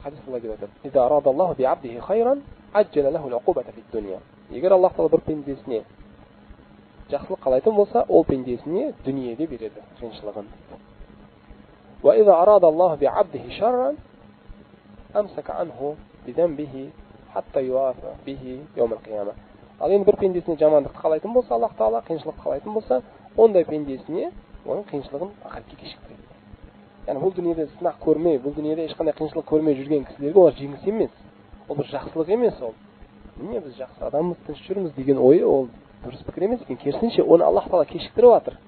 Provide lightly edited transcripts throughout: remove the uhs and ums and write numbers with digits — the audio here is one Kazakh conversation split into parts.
Хадис былай деп айтады: егер Аллах тағала бір пендесіне жақсылық қалайтын болса, ол пендесіне дүниеде береді қиыншылығын. Ал енді бір пендесіне жамандықты қалайтын болса, Аллах тағала қиыншылықты қалайтын болса, ондай пендесіне оның қиыншылығын ақыретке кешіктіреді. Яғни бұл дүниеде сынақ көрмей, бұл дүниеде ешқандай қиыншылық көрмей жүрген кісілерге олар жеңіс емес, ол бір жақсылық емес. Ол міне біз жақсы адамбыз, тыныш жүрміз деген ойы ол дұрыс пікір емес екен. Керісінше, оны Аллах тағала кешіктіріп жатыр.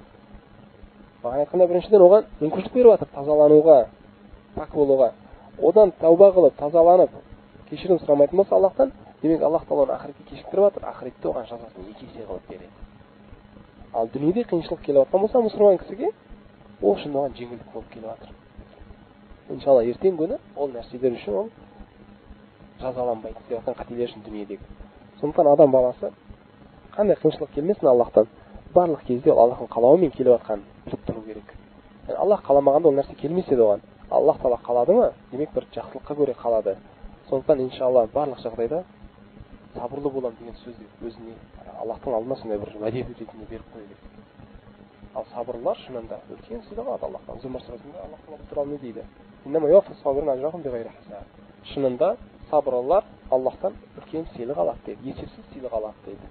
Бағана айтқандай, біріншіден оған мүмкіншілік беріп жатыр тазалануға, пәк болуға. Одан тәуба қылып, тазаланып, кешірім сұрамайтын болса Аллахтан, демек Аллах тағала оны ақыретке кешіктіріп жатыр, ақыретте оған жазасын екі есе қылып береді. Ал дүниеде қиыншылық келіп жатқан болса мұсылман кісіге, ол үшін оған жеңілдік болып келіп жатыр. Иншалла ертең күні ол нәрселер үшін ол жазаланбайды, істеп жатқан қателер үшін дүниедегі. Сондықтан адам баласы қандай қиыншылық келмесін Аллахтан, барлық кезде ол Аллахтың қалауымен келіп жатқанын біліп тұру керек. Яғни Аллах қаламағанда ол нәрсе келмес еді оған. Аллах тағала қалады ма, демек бір жақсылыққа көре қалады. Сондықтан иншалла барлық жағдайда сабырлы боламын деген сөзді өзіне Аллахтың алдына сондай бір уәде ретінде беріп қою керек. Ал сабырлылар шынында үлкен сыйлық алады Аллахтан. Зумар сүресінде Аллах тағала бұл туралы не дейді? Шынында сабырлылар Аллахтан үлкен сыйлық алады дейді, есепсіз сыйлық алады дейді.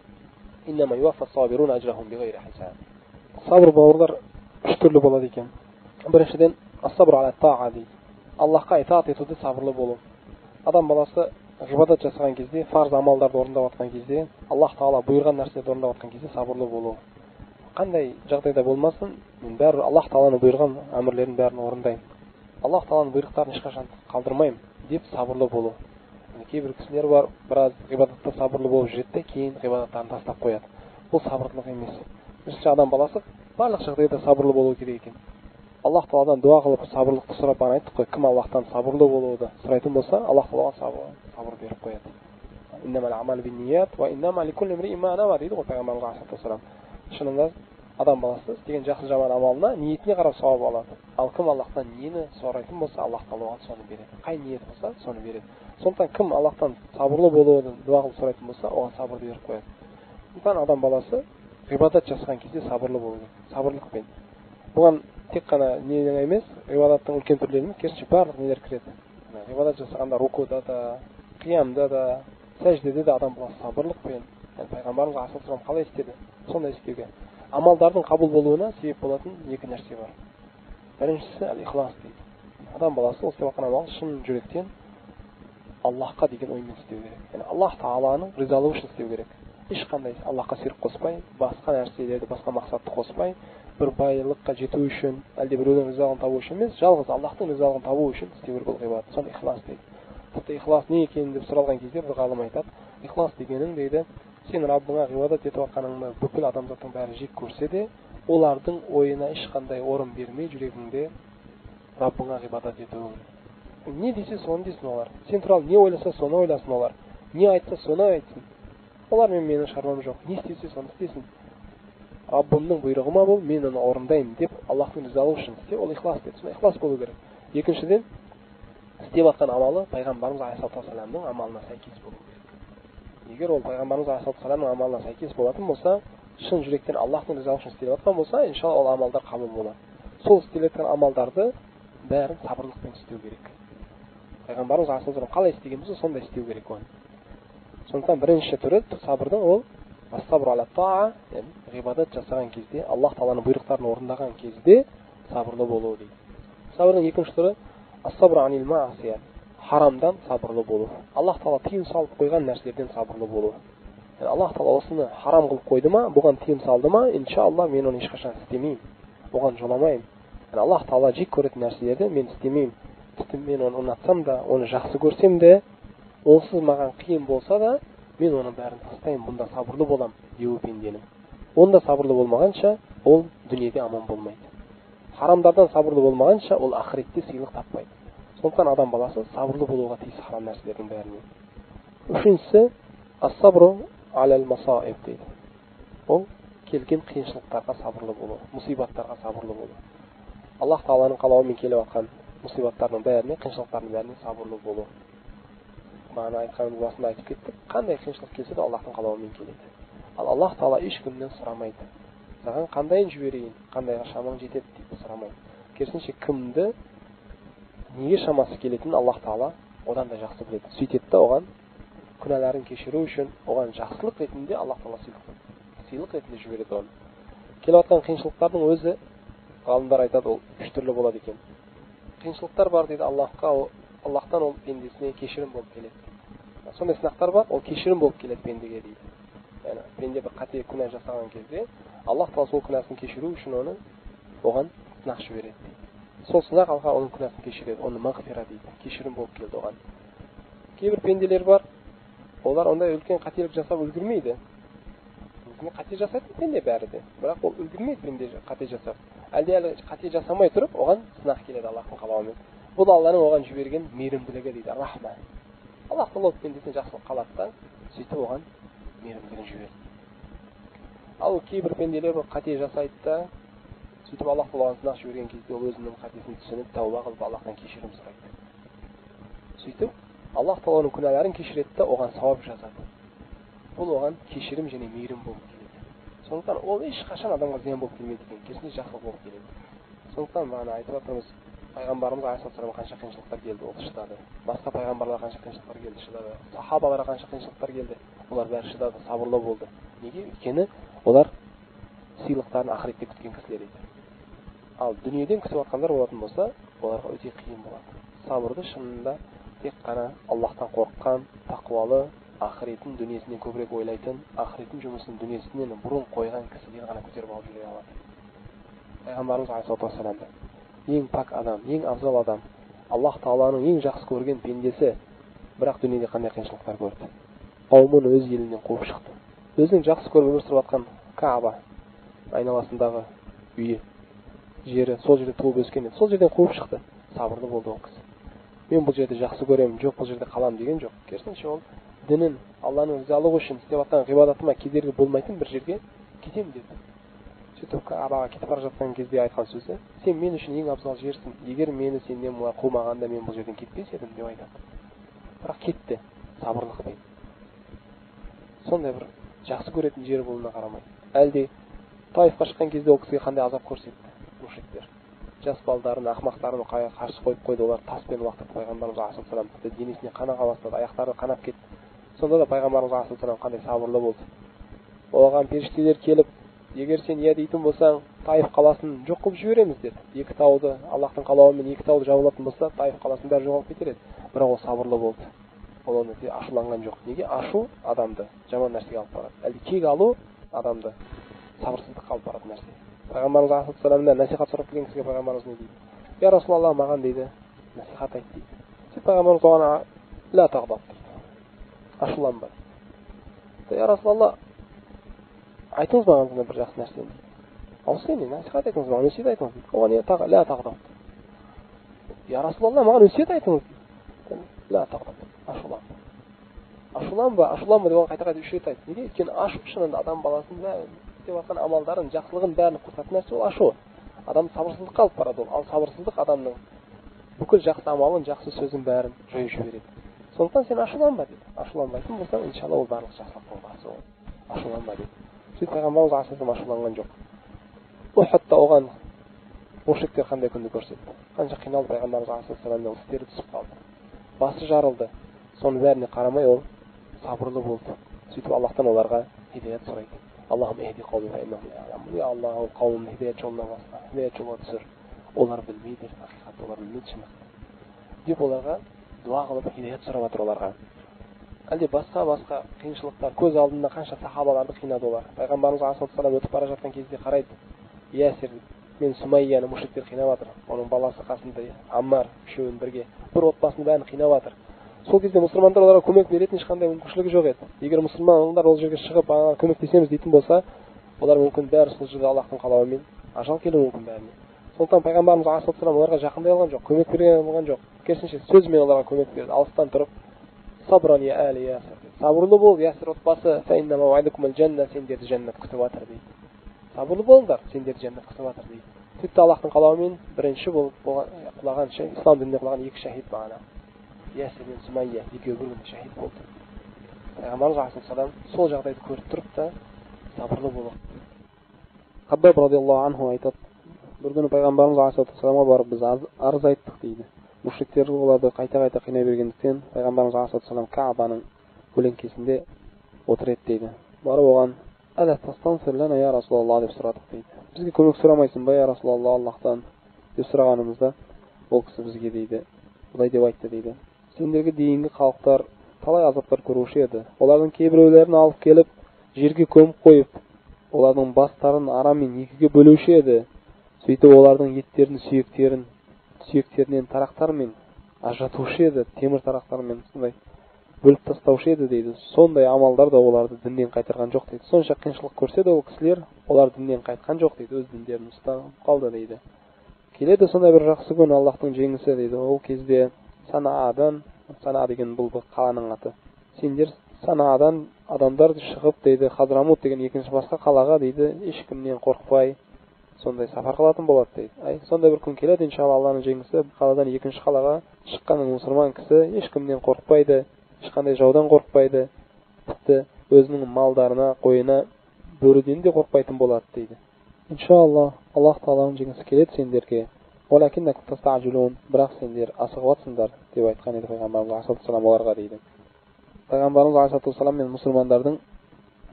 Сабыр, бауырлар, үш түрлі болады екен. Біріншіден, ас-сабру аля таа дейді. Аллахқа итаат етуде сабырлы болу. Адам баласы ғибадат жасаған кезде, фарз амалдарды орындап жатқан кезде, Аллах тағала бұйырған нәрселерді орындап жатқан кезде сабырлы болу. Қандай жағдайда болмасын, мен бәрібір Аллах тағаланың бұйырған әмірлерін бәрін орындаймын. Аллах тағаланың бұйрықтарын ешқашан қалдырмаймын деп сабырлы болу. Кейбір кісілер бар, біраз ғибадатта сабырлы болып жүреді де, кейін ғибадаттарын тастап қояды. Бұл сабырлылық емес. Бірінші, адам баласы барлық жағдайда сабырлы болу керек екен. Аллах тағаладан дуа қылып сабырлықты сұрап, бағана айттық қой, кім Аллахтан сабырлы болуды сұрайтын болса, Аллах тағала оған сабыр беріп қояды. Дейді ғой пайғамбарымыз алейхиссалату. Шынында адам баласы істеген жақсы жаман амалына ниетіне қарап сауап алады. Ал кім Аллахтан нені сұрайтын болса, Аллах тағала оған соны береді. Қай ниет болса, соны береді. Сондықтан кім Аллахтан сабырлы болуды дуа қылып сұрайтын болса, оған сабырды беріп қояды. Сондықтан адам баласы ғибадат жасаған кезде сабырлы болу керек, сабырлықпен. Бұған тек қана ненің емес, ғибадаттың үлкен түрлері емес, керісінше барлық нелер кіреді. Ғибадат жасағанда рукуда да, қиямда да, сәждеде де адам баласы сабырлықпен, яғни пайғамбарымыз алейхиссалам қалай істеді, сондай істеуге. Амалдардың қабыл болуына себеп болатын екі нәрсе бар. Біріншісі әл-ихлас дейді. Адам баласы ол істеп жатқан амалын шын жүректен Аллахқа деген оймен істеу керек. Яғни Аллах тағаланың ризалығы үшін істеу керек. Ешқандай Аллахқа серік қоспай, басқа нәрселерді, басқа мақсатты қоспай, бір байлыққа жету үшін, әлде біреудің ризалығын табу үшін емес, жалғыз Аллахтың ризалығын табу үшін істеу керек ол ғибадат. Соны ихлас дейді. Тіпті ихлас не екенін деп сұралған кезде бір ғалым айтады: ихлас дегенің дейді, сен Раббыңа ғибадат етіп жатқаныңды бүкіл адамзаттың бәрі жек көрсе де, олардың ойына ешқандай орын бермей жүрегіңде Раббыңа ғибадат етуің. Не десе соны десін олар. Сен туралы не ойласа соны ойласын олар. Не айтса соны айтсын. Олармен менің шаруам жоқ. Не істесе соны істесін. Раббымның бұйрығы ма бұл, мен оны орындаймын деп Аллахтың ризалығы үшін істе, ол ихлас дейді. Сонда ихлас болу керек. Екіншіден, істеп жатқан амалы пайғамбарымыз алейхиссалату амалына сәйкес болу керек. Егер ол пайғамбарымыз алейхиссалату амалына сәйкес болатын болса, шын жүректен Аллахтың ризалығы үшін істеліп жатқан болса, иншалла ол амалдар қабыл болады. Сол істеліп жатқан амалдарды бәрін сабырлықпен істеу керек. Пайғамбарымыз алейхиссалам қалай істеген болса, сондай істеу керек оны. Сондықтан бірінші түрі сабырдың ол ас-сабру аля таа, яғни ғибадат жасаған кезде, Аллах тағаланың бұйрықтарын орындаған кезде сабырлы болу дейді. Сабырдың екінші түрі ас-сабру анил маасия, харамдан сабырлы болу. Аллах тағала тыйым салып қойған нәрселерден сабырлы болу. Яғни Аллах тағала осыны харам қылып қойды ма, бұған тыйым салды ма, иншалла мен оны ешқашан істемеймін, оған жоламаймын. Яғни Аллах тағала жек көретін нәрселерді мен істемеймін. Тіпті мен оны ұнатсам да, оны жақсы көрсем де, онсыз маған қиын болса да, мен оның бәрін тастаймын, бұнда сабырлы болам деуі пенденің. Онда сабырлы болмағанша, ол дүниеде аман болмайды. Харамдардан сабырлы болмағанша, ол ақыретте сыйлық таппайды. Сондықтан адам баласы сабырлы болуға тиіс харам нәрселердің бәрінен. Үшіншісі ас-сабру алал масаиб дейді. Ол келген қиыншылықтарға сабырлы болу, мұсибаттарға сабырлы болу. Аллах тағаланың қалауымен келіп жатқан Мұсибаттардың бәріне, қиыншылықтардың бәріне сабырлы болу. Бағана айтқанымыз басында айтып кеттік, қандай қиыншылық келсе де Аллахтың қалауымен келеді. Ал Аллах тағала ешкімнен сұрамайды. Саған қандайын жіберейін, қандайға шамаң жетеді деп сұрамайды. Керісінше кімді неге шамасы келетінін Аллах тағала одан да жақсы біледі. Сөйтеді де оған күнәларын кешіру үшін оған жақсылық ретінде Аллах тағала сыйлық ретінде жібереді оны. Келіп жатқан қиыншылықтардың өзі, ғалымдар айтады, ол үш түрлі болады екен. Қиыншылықтар бар дейді Аллахқа, Аллахтан ол пендесіне кешірім болып келеді. Сондай сынақтар бар, ол кешірім болып келеді пендеге дейді. Яғни пенде бір қате күнә жасаған кезде Аллах тағала сол күнәсін кешіру үшін оны оған сынақ жібереді дейді. Сол сынақ Аллах оның күнәсін кешіреді, оны мағфира дейді, кешірім болып келді оған. Кейбір пенделер бар, олар ондай үлкен қателік жасап үлгермейді. Өзіне қате жасайтын пенде бәрі де, бірақ ол үлгермейді пенде қате жасап. Әлде әлі қате жасамай тұрып, оған сынақ келеді Аллахтың қалауымен. Бұл Алланың оған жіберген мейірімділігі дейді, рахма. Аллах тағала пендесіне жақсылық қалады да, сөйтіп оған мейірімділігін жібереді. Ал кейбір пенделер бір қате жасайды да, сөйтіп Аллах тағала оған сынақ жіберген кезде ол өзінің қатесін түсініп, тәуба қылып Аллахтан кешірім сұрайды. Сөйтіп Аллах тағала оның күнәларын кешіреді де, оған сауап жазады. Бұл оған кешірім және мейірім болып келеді. Сондықтан ол ешқашан адамға зиян болып келмейді екен, керісінше жақсылық болып келеді. Сондықтан бағана айтып жатырмыз, пайғамбарымыз алейхиссалам қанша қиыншылықтар келді, ол шыдады. Басқа пайғамбарларға қанша қиыншылықтар келді, шыдады. Сахабаларға қанша қиыншылықтар келді, олар бәрі шыдады, сабырлы болды. Неге? Өйткені олар сыйлықтарын ақыретте күткен кісілер еді. Ал дүниеден күтіп жатқандар болатын болса, оларға өте қиын болады. Сабырды шынында тек қана Аллахтан қорыққан, тақуалы, ақыретін дүниесінен көбірек ойлайтын, ақыретін жұмысын дүниесінен бұрын қойған кісілер ғана көтеріп алып жүре алады. Пайғамбарымыз алейхиссалам ең пәк адам, ең абзал адам, Аллах тағаланың ең жақсы көрген пендесі, бірақ дүниеде қандай қиыншылықтар көрді. Қауымын өз елінен қуып шықты. Өзінің жақсы көріп өмір сүріп жатқан Кааба айналасындағы үйі, жері, сол жерде туып өскен еді. Сол жерден қуып шықты. Сабырлы болды ол кісі. Мен бұл жерді жақсы көремін, жоқ бұл жерде қаламын деген жоқ. Керісінше ол дінін, Алланың ризалығы үшін істеп жатқан ғибадатыма кедергі болмайтын бір жерге кетемін деді. Сөйтіп Каабаға кетіп бара жатқан кезде айтқан сөзі: сен мен үшін ең абзал жерсің, егер мені сенен қумағанда мен бұл жерден кетпес едім деп айтады. Бірақ кетті сабырлықпен. Сондай бір жақсы көретін жері болуына қарамай. Әлде Таифқа шыққан кезде ол кісіге қандай азап көрсетті мушриктер. Жас балдарын, ақмақтарын қарсы қойып қойды, олар таспен лақтырды пайғамбарымыз алейхиссалам, тіпті денесіне қан аға бастады, аяқтары қанап кетті. Сонда да пайғамбарымыз алейхиссалам қандай сабырлы болды. Оған періштелер келіп, егер сен иә дейтін болсаң, Таиф қаласын жоқ қылып жібереміз деді. Екі тауды, Аллахтың қалауымен екі тауды жабылатын болса, Таиф қаласының бәрі жоғалып кетер еді. Бірақ ол сабырлы болды. Ол оны ашуланған жоқ. Неге? Ашу адамды жаман нәрсеге алып барады. Әлде кек алу адамды сабырсыздыққа алып баратын нәрсе. Пайғамбарымыз алейхиссаламнан насихат сұрап келген кісіге пайғамбарымыз не дейді? Я Расулалла, маған дейді, насихат айт дейді. Сөйтіп пайғамбарымыз оған ла тағдаб дейді. Ашуланба. Я Расулалла, айтыңыз маған сондай бір жақсы нәрсені дейді. Аусини, насихат айтыңыз маған, өсиет айтыңыз дейді. Оған ла тағдаб. Я Расулалла, маған өсиет айтыңыз дейді. Ла тағдаб, ашуланба. Ашуланба, ашуланба деп оған қайта-қайта үш рет айтты. Неге? Өйткені ашу шынында адам баласын бәрін істеп жатқан амалдарын, жақсылығын бәрін құртатын нәрсе ол ашу. Адам сабырсыздыққа алып барады ол. Ал сабырсыздық адамның бүкіл жақсы амалын, жақсы сөзін бәрін жойып жібереді. Сондықтан сен ашуланба деді. Ашуланбайтын болсаң, иншалла ол барлық жақсылықтың басы ол. Ашуланба деді. Сөйтіп пайғамбарымыз алейхиссалам ашуланған жоқ. Ухудта оған мушриктер қандай күнді көрсетті. Қанша қиналды пайғамбарымыз алейхиссаламның тістері түсіп қалды. Басы жарылды. Соның бәріне қарамай ол сабырлы болды. Сөйтіп Аллахтан оларға хидаят сұрайды. Аллахум ихди қауми фа иннахум ла я'ламун. Я Аллах, ол қауымды хидаят жолына баста, хидаят жолға түсір. Олар білмейді ақиқатты, олар білмейді шындықты деп оларға дуа қылып хидаят сұрап жатыр оларға. Әлде басқа-басқа қиыншылықтар көз алдында қанша сахабаларды қинады олар. Пайғамбарымыз алейхиссалам өтіп бара жатқан кезде қарайды, Ясир мен Сумайяны мушриктер қинап жатыр. Оның баласы қасында Аммар, үшеуін бірге бір отбасының бәрін қинап жатыр. Сол кезде мұсылмандар оларға көмек беретін ешқандай мүмкіншілігі жоқ еді. Егер мұсылмандар ол жерге шығып көмектесеміз дейтін болса, олар мүмкін бәрі сол жерде Аллахтың қалауымен ажал келуі мүмкін бәріне. Сондықтан пайғамбарымыз алейхиссалам оларға жақындай алған жоқ, көмек бере алған жоқ. Керісінше сөзімен оларға көмек берді. Алыстан тұрып, сабран я әли Ясир, сабырлы бол, Ясир отбасы, фа инна мауидукум аль-жанна, сендерді жәннат күтіп жатыр дейді. Сабырлы болыңдар, сендерді жәннат күтіп жатыр дейді. Сөйтті Аллахтың қалауымен бірінші болып Құлаған, ислам дініне құлаған екі шахид бағана. Ясир мен Сумайя екеуі бір күнде шахид болды. Пайғамбарымыз алейхиссалам сол жағдайды көріп тұрып та сабырлы болу. Хаббаб радиаллаху анху айтады, бір күні пайғамбарымыз алейхиссаламға барып біз арыз айттық дейді. Мушриктер оларды қайта-қайта қинай бергендіктен пайғамбарымыз алейхиссалам Каабаның көлеңкесінде отыр еді дейді. Барып оған «Әла тастансир лана я Расулаллах» деп сұрадық дейді. Бізге көмек сұрамайсың ба, я Расулаллах, Аллахтан деп сұрағанымызда ол кісі бізге дейді, былай деп айтты дейді. Сендерге дейінгі халықтар талай азаптар көруші еді. Олардың кейбіреулерін алып келіп, жерге көміп қойып, олардың бастарын арамен екіге бөлуші еді. Сөйтіп олардың еттерін, сүйектерінен тарақтармен ажыратушы еді, темір тарақтармен сондай бөліп тастаушы еді дейді. Сондай амалдар да оларды діннен қайтарған жоқ дейді. Сонша қиыншылық көрсе де ол кісілер олар діннен қайтқан жоқ дейді, өз діндерін ұстап қалды дейді. Келеді сондай бір жақсы күн, Аллахтың жеңісі дейді. Ол кезде Санаадан, Санаа деген бұл қаланың аты. Сендер Санаадан адамдар шығып дейді, Хадрамут деген екінші басқа қалаға дейді, ешкімнен қорықпай сондай сапар қылатын болады дейді. Ай, сондай бір күн келеді, иншалла, Алланың жеңісі, қаладан екінші қалаға шыққан мұсылман кісі ешкімнен қорықпайды, ешқандай жаудан қорықпайды, тіпті өзінің малдарына, қойына бөріден де қорықпайтын болады дейді. Иншалла, Аллах тағаланың жеңісі келеді сендерге. Уалакиннакум тастаъжилун, бірақ сендер асығып жатсыңдар деп айтқан еді пайғамбарымыз алейхиссалам оларға дейді. Пайғамбарымыз алейхиссалам мен мұсылмандардың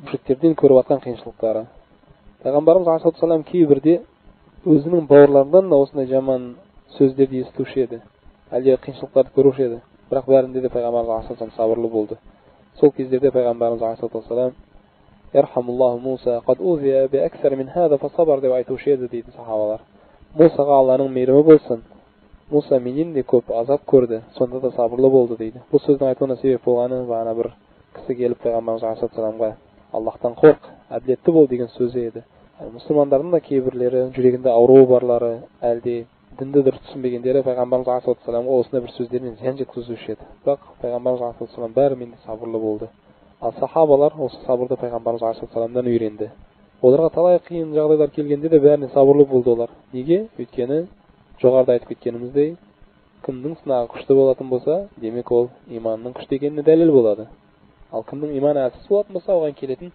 мушриктерден көріп жатқан қиыншылықтары. Пайғамбарымыз алейхиссалам кейбірде өзінің бауырларынан да осындай жаман сөздерді естуші еді, әлде қиыншылықтарды көруші еді. Бірақ бәрінде де пайғамбарымыз алейхиссалам сабырлы болды. Сол кездерде пайғамбарымыз алейхиссалам «Ярхамуллаху Муса, қад узия би аксар мин хаза фасабар» деп айтушы еді дейді сахабалар. Мусаға Алланың мейірімі болсын. Муса менен де көп азап көрді, сонда да сабырлы болды дейді. Бұл сөздің айтуына себеп болғаны бағана бір кісі келіп пайғамбарымыз алейхиссаламға Аллахтан қорқ, әділетті бол деген сөзі еді. Мұсылмандардың да кейбірлері жүрегінде ауруы барлары, әлде дінді дұрыс түсінбегендері пайғамбарымыз алейхиссаламға осындай бір сөздермен зиян жеткізуші еді. Бірақ пайғамбарымыз алейхиссалам бәрімен де сабырлы болды. Ал сахабалар осы сабырды пайғамбарымыз алейхиссаламдан үйренді. Оларға талай қиын жағдайлар келгенде де бәріне сабырлы болды олар. Неге? Өйткені жоғарыда айтып кеткеніміздей, кімнің сынағы күшті болатын болса, демек ол иманның күшті екеніне дәлел болады. Ал кімнің иманы әлсіз болатын болса, оған келетін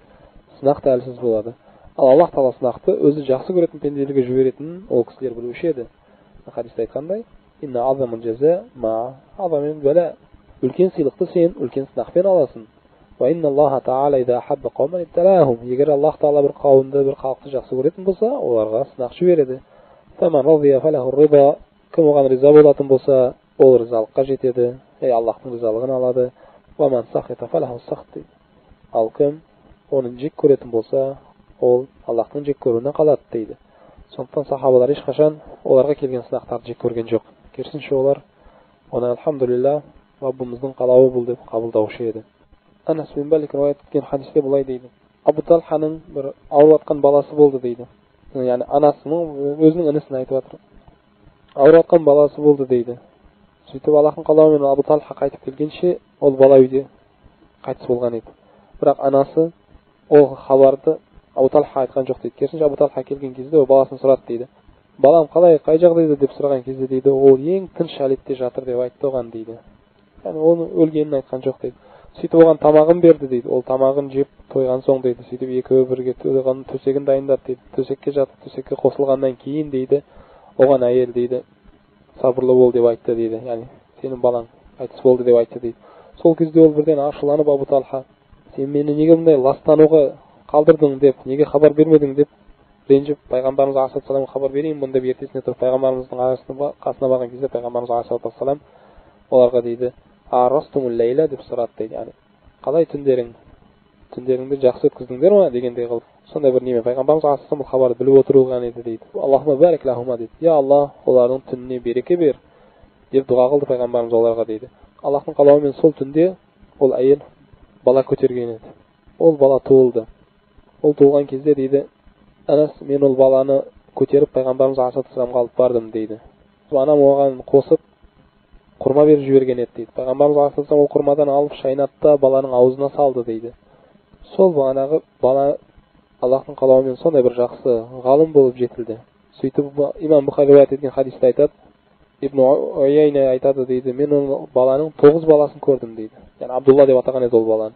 сынақ та әлсіз болады. Ал Аллах тағала сынақты өзі жақсы көретін пенделерге жіберетінін ол кісілер білуші еді. Хадисте айтқандай, «Инна азамул жаза ма азамил бала». Үлкен сыйлықты сен үлкен сынақпен аласың. Ва инна Аллаха тағала иза ахабба қауман ибталахум. Егер Аллах тағала бір қауымды, бір халықты жақсы көретін болса, оларға сынақ жібереді. Фаман радия фалаху рида. Кім оған риза болатын болса, ол ризалыққа жетеді, Аллахтың ризалығын алады. Ва ман сахита фалаху сахт дейді. Ал кім оны жек көретін болса, ол Аллахтың жек көруіне қалады дейді. Сондықтан сахабалар ешқашан оларға келген сынақтарды жек көрген жоқ. Керісінше олар оны альхамдулилля, Раббымыздың қалауы бұл деп қабылдаушы еді. Анас бин Малик риуаят еткен хадисте былай дейді. Абу Талханың бір ауырып жатқан баласы болды дейді. Яғни анасының өзінің інісін айтып жатыр. Ауырып жатқан баласы болды дейді. Сөйтіп Аллахтың қалауымен Абу Талха қайтып келгенше ол бала үйде қайтыс болған еді. Бірақ анасы ол хабарды Абу Талха айтқан жоқ дейді. Керісінше Абу Талха келген кезде ол баласын сұрады дейді. Балам қалай, қай жағдайда деп сұраған кезде дейді, ол ең тыныш әлетте жатыр деп айтты оған дейді. Яғни оның өлгенін айтқан жоқ дейді. Сөйтіп оған тамағын берді дейді. Ол тамағын жеп тойған соң дейді. Сөйтіп екеуі бірге тойған төсегін дайындады дейді. Төсекке жатып, төсекке қосылғаннан кейін дейді, оған әйел дейді, сабырлы бол деп айтты дейді. Яғни сенің балаң қайтыс болды деп айтты дейді. Сол кезде ол бірден ашуланып Абу Талха, сен мені неге мұндай ластануға қалдырдың деп, неге хабар бермедің деп ренжіп, пайғамбарымыз алейхиссаламға хабар берейін бұны деп ертесіне тұрып пайғамбарымыздың қасына барған кезде пайғамбарымыз алейхиссалам оларға дейді, арастумул лейла деп сұрады дейді. Яғни қалай түндеріңді жақсы өткіздіңдер ма дегендей қылып сондай бір немен пайғамбарымыз алейхиссалам бұл хабарды біліп отырған еді дейді. Аллахума барик лахума дейді. Я Аллах, олардың түніне береке бер деп дұға қылды пайғамбарымыз оларға дейді. Аллахтың қалауымен сол түнде ол әйел бала көтерген еді. Ол бала туылды. Ол туылған кезде дейді, Анас, мен ол баланы көтеріп пайғамбарымыз алейхиссаламға алып бардым дейді. Анам оған қосып құрма беріп жіберген еді дейді. Пайғамбарымыз алейхиссалам ол құрмадан алып шайнады да баланың аузына салды дейді. Сол бағанағы бала Аллахтың қалауымен сондай бір жақсы ғалым болып жетілді. Сөйтіп имам Бұхари риуаят еткен хадисте айтады, Ибн Уяйна айтады дейді, мен оның баланың 9 баласын көрдім дейді. Яғни Абдулла деп атаған еді ол баланы.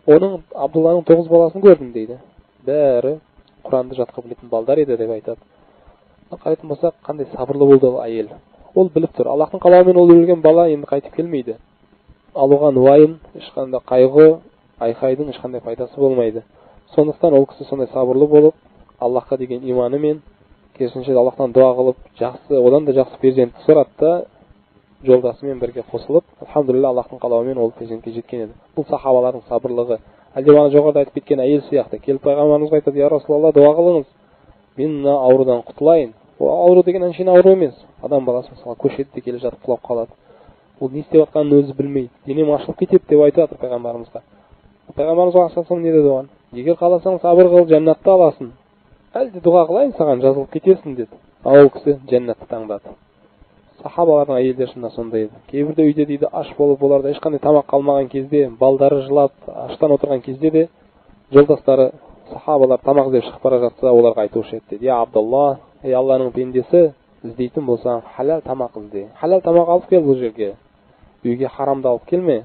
Оның Абдулланың 9 баласын көрдім дейді. Бәрі Құранды жатқа білетін балдар еді деп айтады. Қарайтын болсақ, қандай сабырлы болды ол әйел. Ол біліп тұр, Аллахтың қалауымен ол өлген бала енді қайтып келмейді. Ал оған уайым, ешқандай қайғы, айқайдың ешқандай пайдасы болмайды. Сондықтан ол кісі сондай сабырлы болып, Аллахқа деген иманымен, керісінше Аллахтан дұға қылып, жақсы, одан да жақсы перзентті сұрады да, жолдасымен бірге қосылып, алхамдулилла, Аллахтың қалауымен ол перзентке жеткен еді. Бұл сахабалардың сабырлығы. Әлде бағана жоғарыда айтып кеткен әйел сияқты, келіп пайғамбарымызға айтады: «Я Расулалла, дұға қылыңыз, мен мына аурудан құтылайын». Ол ауру деген әншейін ауру емес. Адам баласы мысалы көшеде де келе жатып құлап қалады. Ол не істеп жатқанын өзі білмейді. Денем ашылып кетеді деп айтып жатыр пайғамбарымызға. Пайғамбарымыз алейхиссалам не деді оған? Егер қаласаң сабыр қыл, жәннатты аласың. Әлде дұға қылайын саған, жазылып кетесің деді. Ал ол кісі жәннатты таңдады. Сахабалардың әйелдері шынында сондай еді. Кейбірде үйде дейді аш болып, оларда ешқандай тамақ қалмаған кезде, балдары жылап, аштан отырған кезде де жолдастары сахабалар тамақ іздеп шығып бара жатса, оларға айтушы еді дейді: «Я Абдулла, ей Алланың пендесі, іздейтін болсаң халал тамақ ізде. Халал тамақ алып кел бұл жерге. Үйге харамды алып келме.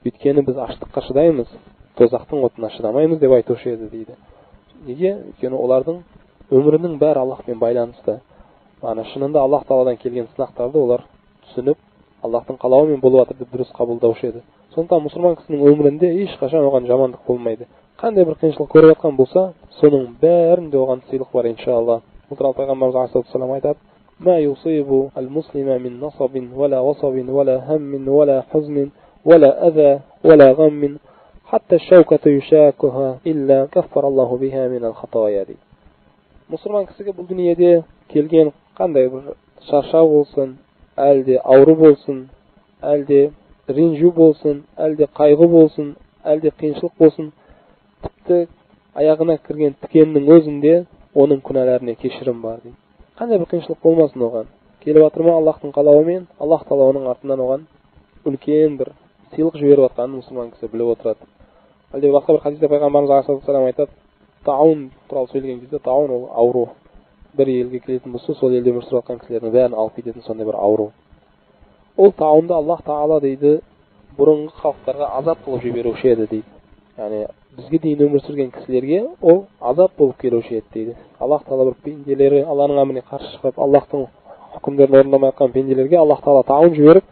Өйткені біз аштыққа шыдаймыз, тозақтың отына шыдамаймыз» деп айтушы еді дейді. Неге? Өйткені олардың өмірінің бәрі Аллахпен байланысты. Ана шынында Аллах тағаладан келген сынақтарды олар түсініп, Аллахтың қалауымен болып жатыр деп дұрыс қабылдаушы еді. Сондықтан мұсылман кісінің өмірінде ешқашан оған жамандық болмайды. Қандай бір қиыншылық көріп жатқан болса, соның бәрінде оған сыйлық бар иншалла. Бұл туралы пайғамбарымыз алейхиссалам айтады: «Ма юсибу ал-муслима мин насабин уа васабин уа хаммин уа хузнин уа аза уа ғаммин хатта шауката юшакуха илля каффараллаху биха мин ал-хатая» дейді. Мұсылман кісіге бұл дүниеде келген қандай бір шаршау болсын, әлде ауру болсын, әлде ренжу болсын, әлде қайғы болсын, әлде қиыншылық болсын, тіпті аяғына кірген тікеннің өзінде оның күнәларына кешірім бар дейді. Қандай бір қиыншылық болмасын оған келіп жатыр ма Аллахтың қалауымен, Аллах тағала оның артынан оған үлкен бір сыйлық жіберіп жатқанын мұсылман кісі біліп отырады. Әлде басқа бір хадисте пайғамбарымыз алейхиссалам айтады, тауын туралы сөйлеген кезде, тауын ол ауру. Бір елге келетін болса, сол елде өмір сүріп жатқан кісілердің бәрін алып кететін сондай бір ауру. Ол тауынды Аллах тағала дейді бұрынғы халықтарға азап қылып жіберуші еді дейді. Яғни бізге дейін өмір сүрген кісілерге ол азап болып келуші еді дейді. Аллах тағала бір пенделері Алланың әміріне қарсы шығып, Аллахтың үкімдерін орындамай жатқан пенделерге Аллах тағала тауын жіберіп,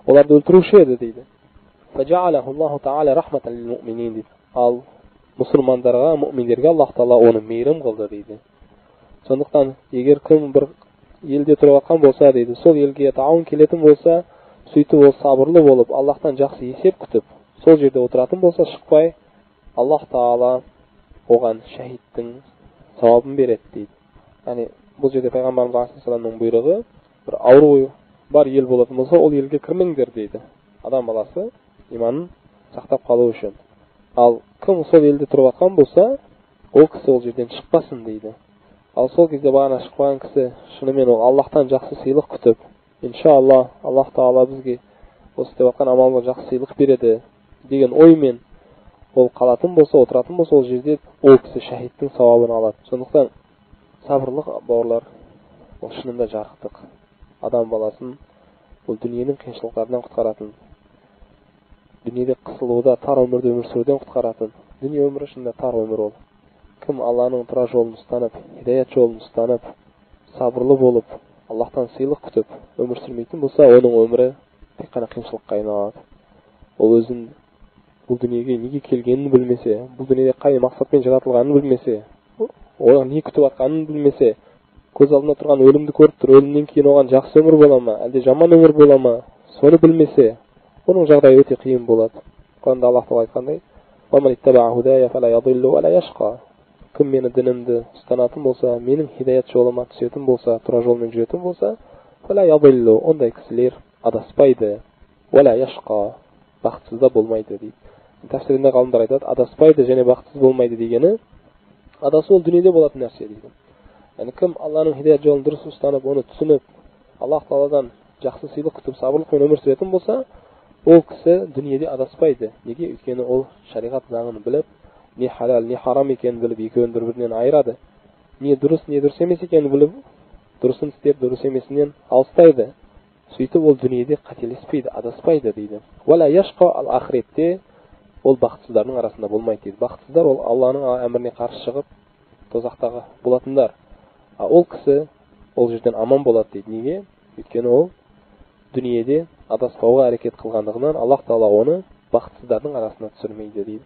оларды өлтіруші еді дейді. Дейді. Ал мұсылмандарға, мүминдерге Аллах тағала оны мейірім қылды дейді. Сондықтан егер кім бір елде тұрып жатқан болса дейді, сол елге тауын келетін болса, сөйтіп ол сабырлы болып, Аллахтан жақсы есеп күтіп, сол жерде отыратын болса, шықпай, Аллах тағала оған шәһидтің сауабын береді дейді. Яғни бұл жерде пайғамбарымыз алейхиссаламның бұйрығы, бір ауру бар ел болатын болса, ол елге кірмеңдер дейді. Адам баласы иманын сақтап қалу үшін. Ал кім сол елде тұрып жатқан болса, ол кісі ол жерден шықпасын дейді. Ал сол кезде бағана шықпаған кісі шынымен ол Аллахтан жақсы сыйлық күтіп, иншалла Аллах тағала бізге осы істеп жатқан амалға жақсы сыйлық береді деген оймен ол қалатын болса, отыратын болса, ол жерде ол кісі шәһидтің сауабын алады. Сондықтан сабырлық, бауырлар, ол шынында жарықтық. Адам баласын бұл дүниенің қиыншылықтарынан құтқаратын, дүниеде қысылуда, тар өмірде өмір сүруден құтқаратын. Дүние өмірі шынында тар өмір ол. Кім Алланың тура жолын ұстанып, хидаят жолын ұстанып, сабырлы болып, Аллахтан сыйлық күтіп өмір сүрмейтін болса, оның өмірі тек қана қиыншылыққа айналады. Ол өзін бұл дүниеге неге келгенін білмесе, бұл дүниеде қай мақсатпен жаратылғанын білмесе, одан не күтіп жатқанын білмесе, көз алдында тұрған өлімді көріп тұр, өлімнен кейін оған жақсы өмір бола ма, әлде жаман өмір бола ма, соны білмесе, оның жағдайы өте қиын болады. Құранда Аллах тағала айтқандай: кім мені дінімді ұстанатын болса, менің хидаят жолыма түсетін болса, тура жолмен жүретін болса, ондай кісілер адаспайды, бақытсыз да болмайды дейді. Тәфсирінде ғалымдар айтады, адаспайды және бақытсыз болмайды дегені, адасу ол дүниеде болатын нәрсе дейді. Яғни кім Алланың хидаят жолын дұрыс ұстанып, оны түсініп, Аллах тағаладан жақсы сыйлық күтіп, сабырлықпен өмір сүретін болса, ол кісі дүниеде адаспайды. Неге? Өйткені ол шариғат заңын біліп, не халал, не харам екенін біліп, екеуін бір-бірінен айырады. Не дұрыс, не дұрыс емес екенін біліп, дұрысын істеп, дұрыс емесінен алыстайды. Сөйтіп ол дүниеде қателеспейді, адаспайды дейді. Уәлә яшқа, ал ақыретте ол бақытсыздардың арасында болмайды дейді. Бақытсыздар ол Алланың әміріне қарсы шығып тозақтағы болатындар. А ол кісі ол жерден аман болады дейді. Неге? Өйткені ол дүниеде адаспауға әрекет қылғандығынан Аллах тағала оны бақытсыздардың арасына түсірмейді дейді.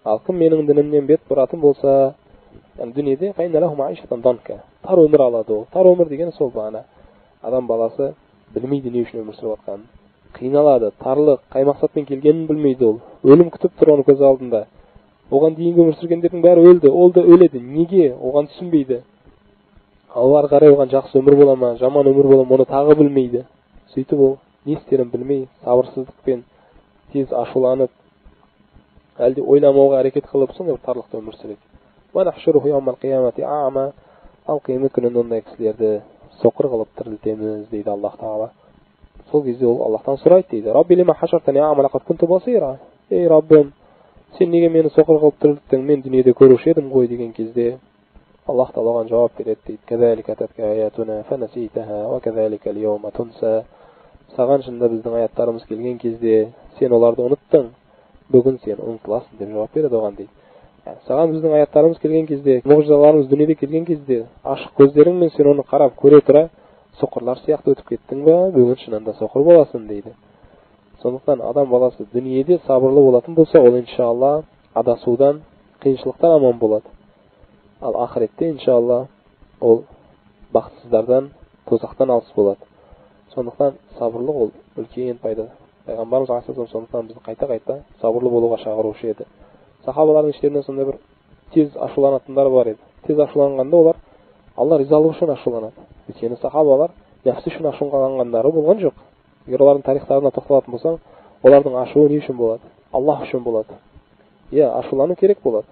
Ал кім менің дінімнен бет бұратын болса, яғни дүниеде тар өмір алады ол. Тар өмір деген сол бағана. Адам баласы білмейді не үшін өмір сүріп жатқанын. Қиналады, тарлық, қай мақсатпен келгенін білмейді ол. Өлім күтіп тұр оның көз алдында. Оған дейінгі өмір сүргендердің бәрі өлді, ол да өледі. Неге? Оған түсінбейді. Ал ары қарай оған жақсы өмір бола ма, жаман өмір бола ма, оны тағы білмейді. Сөйтіп ол не істерін білмей, сабырсыздықпен тез ашуланып, әлде ойламауға әрекет қылып, сондай бір тарлықта өмір сүреді. Ал қиямет күнінде ондай кісілерді соқыр қылып тірілтеміз дейді Аллах тағала. Сол кезде ол Аллахтан сұрайды дейді. Ей Раббым, сен неге мені соқыр қылып тірілттің, мен дүниеде көруші едім ғой деген кезде Аллах тағала оған жауап береді дейді. Саған шынында біздің аяттарымыз келген кезде сен оларды ұмыттың, бүгін сен ұмытыласың деп жауап береді оған дейді. Саған біздің аяттарымыз келген кезде, мұғжизаларымыз дүниеде келген кезде, ашық көздеріңмен сен оны қарап көре тұра, соқырлар сияқты өтіп кеттің ба, бүгін шынында соқыр боласың дейді. Сондықтан адам баласы дүниеде сабырлы болатын болса, ол иншалла адасудан, қиыншылықтан аман болады. Ал ақыретте иншалла ол бақытсыздардан, тозақтан алыс болады. Сондықтан сабырлық ол үлкен пайда. Пайғамбарымыз алейхиссалам сондықтан бізді қайта-қайта сабырлы болуға шақырушы еді. Сахабалардың іштерінен сондай бір тез ашуланатындар бар еді. Тез ашуланғанда олар Алла ризалығы үшін ашуланады. Өйткені сахабалар нәпсі үшін ашуланғандары болған жоқ. Егер олардың тарихтарына тоқталатын болсаң, олардың ашуы не үшін болады? Аллах үшін болады. Иә, ашулану керек болады.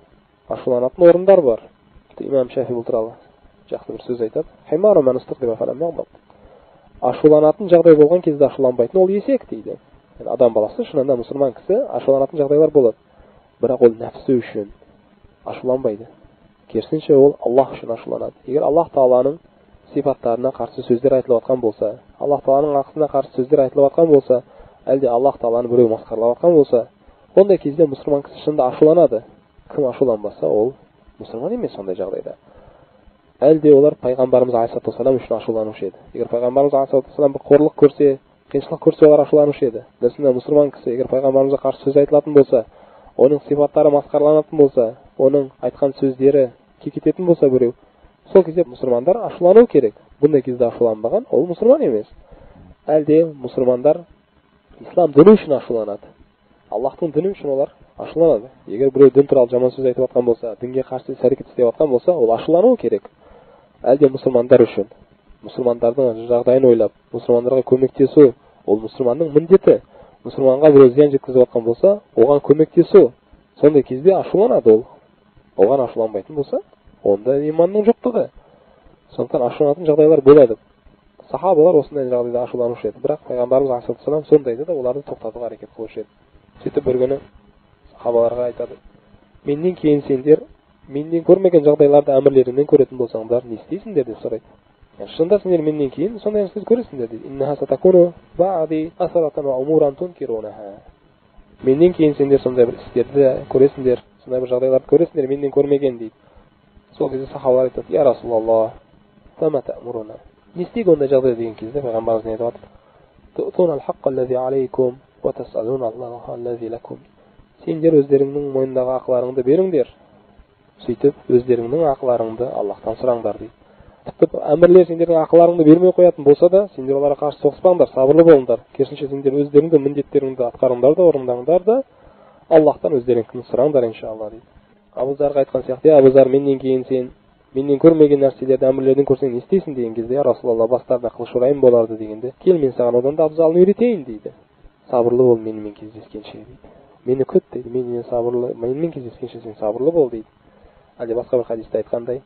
Ашуланатын орындар бар. Имам Шафи бұл туралы жақсы бір сөз айтады. Ашуланатын жағдай болған кезде ашуланбайтын ол есек дейді. Адам баласы шынында мұсылман кісі ашуланатын жағдайлар болады. Бірақ ол нәпсі үшін ашуланбайды. Керісінше ол Аллах үшін ашуланады. Егер Аллах тағаланың сипаттарына қарсы сөздер айтылып жатқан болса, Аллах тағаланың ақысына қарсы сөздер айтылып жатқан болса, әлде Аллах тағаланы біреу масқаралап жатқан болса, ондай кезде мұсылман кісі шынында ашуланады. Кім ашуланбаса, ол мұсылман емес ондай жағдайда. Әлде олар пайғамбарымыз алейхиссалам үшін ашуланушы еді. Егер пайғамбарымыз алейхиссалам бір қорлық көрсе, қиыншылық көрсе, олар ашуланушы еді. Дәл мұсылман кісі егер пайғамбарымызға қарсы сөз айтылатын болса, оның сипаттары масқараланатын болса, оның айтқан сөздері кекететін болса біреу, сол кезде мұсылмандар ашулану керек. Бұндай кезде ашуланбаған ол мұсылман емес. Әлде мұсылмандар ислам діні үшін ашуланады. Аллахтың діні үшін олар ашуланады. Егер біреу дін туралы жаман сөз айтып жатқан болса, дінге қарсы іс әрекет істеп жатқан болса, ол ашулануы керек. Әлде мұсылмандар үшін, мұсылмандардың жағдайын ойлап, мұсылмандарға көмектесу, ол мұсылманның міндеті. Мұсылманға біреу зиян жеткізіп жатқан болса, оған көмектесу. Сондай кезде ашуланады ол. Оған ашуланбайтын болса, онда иманның жоқтығы. Сондықтан ашуланатын жағдайлар болады. Сахабалар осындай жағдайда ашуланушы еді. Бірақ пайғамбарымыз алейхиссалам сондайда да оларды тоқтатуға әрекет қылушы еді. Сөйтіп бір күні сахабаларға айтады: менен кейін сендер менен көрмеген жағдайларды әмірлерімнен көретін болсаңдар, не істейсіңдер деп сұрайды. Шынында сендер менен кейін сондай нәрселерді көресіңдер дейді. Менен кейін сендер сондай бір істерді көресіңдер, сондай бір жағдайларды көресіңдер, менен көрмеген дейді. Сол кезде сахабалар айтады: я Расулаллах, не істейік ондай жағдайда деген кезде пайғамбарымыз не айтып жатыр? Сендер өздеріңнің мойнындағы ақыларыңды беріңдер, сөйтіп өздеріңнің ақыларыңды Аллахтан сұраңдар дейді. Тіпті әмірлер сендердің ақыларыңды бермей қоятын болса да, сендер оларға қарсы соғыспаңдар, сабырлы болыңдар. Керісінше сендер өздеріңді міндеттеріңді атқарыңдар да, орындаңдар да, Аллахтан өздеріңкін сұраңдар иншалла дейді. Абу Зарға айтқан сияқты: я Абу Зар, менен кейін сен менен көрмеген нәрселерді әмірлерден көрсең не істейсің деген кезде, я Расулалла, бастарына қылыш ұрайын боларды дегенде, кел мен саған одан да абзалын үйретейін дейді. Сабырлы бол менімен кездескенше дейді. Мені күт дейді, менімен сабырлы, менімен кездескенше сен сабырлы бол дейді. Әлде басқа бір хадисте айтқандай,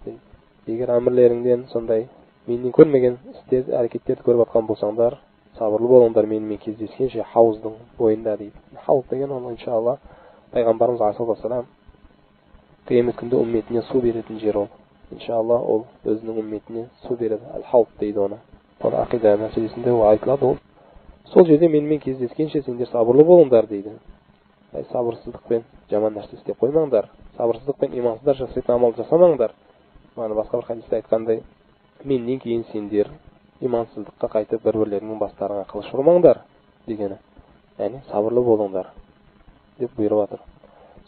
дейді. Егер әмірлеріңден сондай менен көрмеген істерді, әрекеттерді көріп жатқан болсаңдар, сабырлы болыңдар менімен кездескенше хауыздың бойында дейді. Хауыз деген ол иншалла пайғамбарымыз алейхиссалам Қиямет күнде үмметіне су беретін жер ол. Иншалла, ол өзінің үмметіне су береді. Әл-Хауд дейді оны. Ол ақида мәселесінде ол айтылады ол. Сол жерде менімен кездескенше сендер сабырлы болыңдар дейді. Әй, сабырсыздықпен жаман нәрсе істеп қоймаңдар. Сабырсыздықпен имансыздар жасайтын амал жасамаңдар. Мана басқа бір хадисте айтқандай, менен кейін сендер имансыздыққа қайтып бір-бірлеріңнің бастарыңа қылыш ұрмаңдар дегені. Яғни сабырлы болыңдар деп бұйырып жатыр.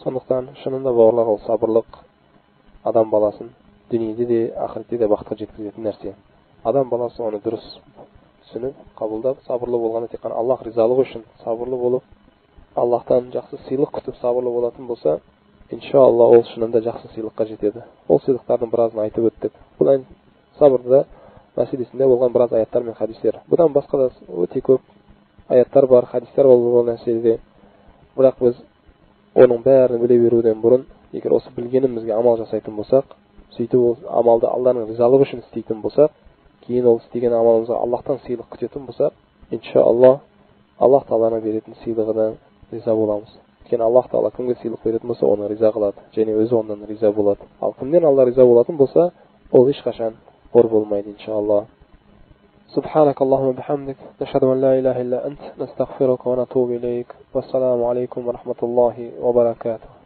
Сондықтан шынында, бауырлар, ол сабырлық адам баласын дүниеде де, ақыретте де бақытқа жеткізетін нәрсе. Адам баласы оны дұрыс түсініп, қабылдап, сабырлы болғанда, тек қана Аллах ризалығы үшін сабырлы болып, Аллахтан жақсы сыйлық күтіп сабырлы болатын болса, иншалла, ол шынында жақсы сыйлыққа жетеді. Ол сыйлықтардың біразын айтып өттік. Бұл сабырда мәселесінде болған біраз аяттар мен хадистер. Бұдан басқа да өте көп аяттар бар, хадистер бар бұл мәселеде. Бірақ біз оның бәрін біле беруден бұрын, егер осы білгенімізге амал жасайтын болсақ, сөйтіп ол амалды Алланың ризалығы үшін істейтін болсақ, кейін ол істеген амалымызға Аллахтан сыйлық күтетін болсақ, иншалла, Аллах тағаланың беретін сыйлығына риза боламыз. Өйткені Аллах тағала кімге сыйлық беретін болса, оны риза қылады және өзі ондан риза болады. Ал кімнен Алла риза болатын болса, ол ешқашан қор болмайды, иншалла. سبحانك اللهم وبحمدك، نشهد أن لا إله إلا أنت، نستغفرك ونتوب إليك، والسلام عليكم ورحمة الله وبركاته.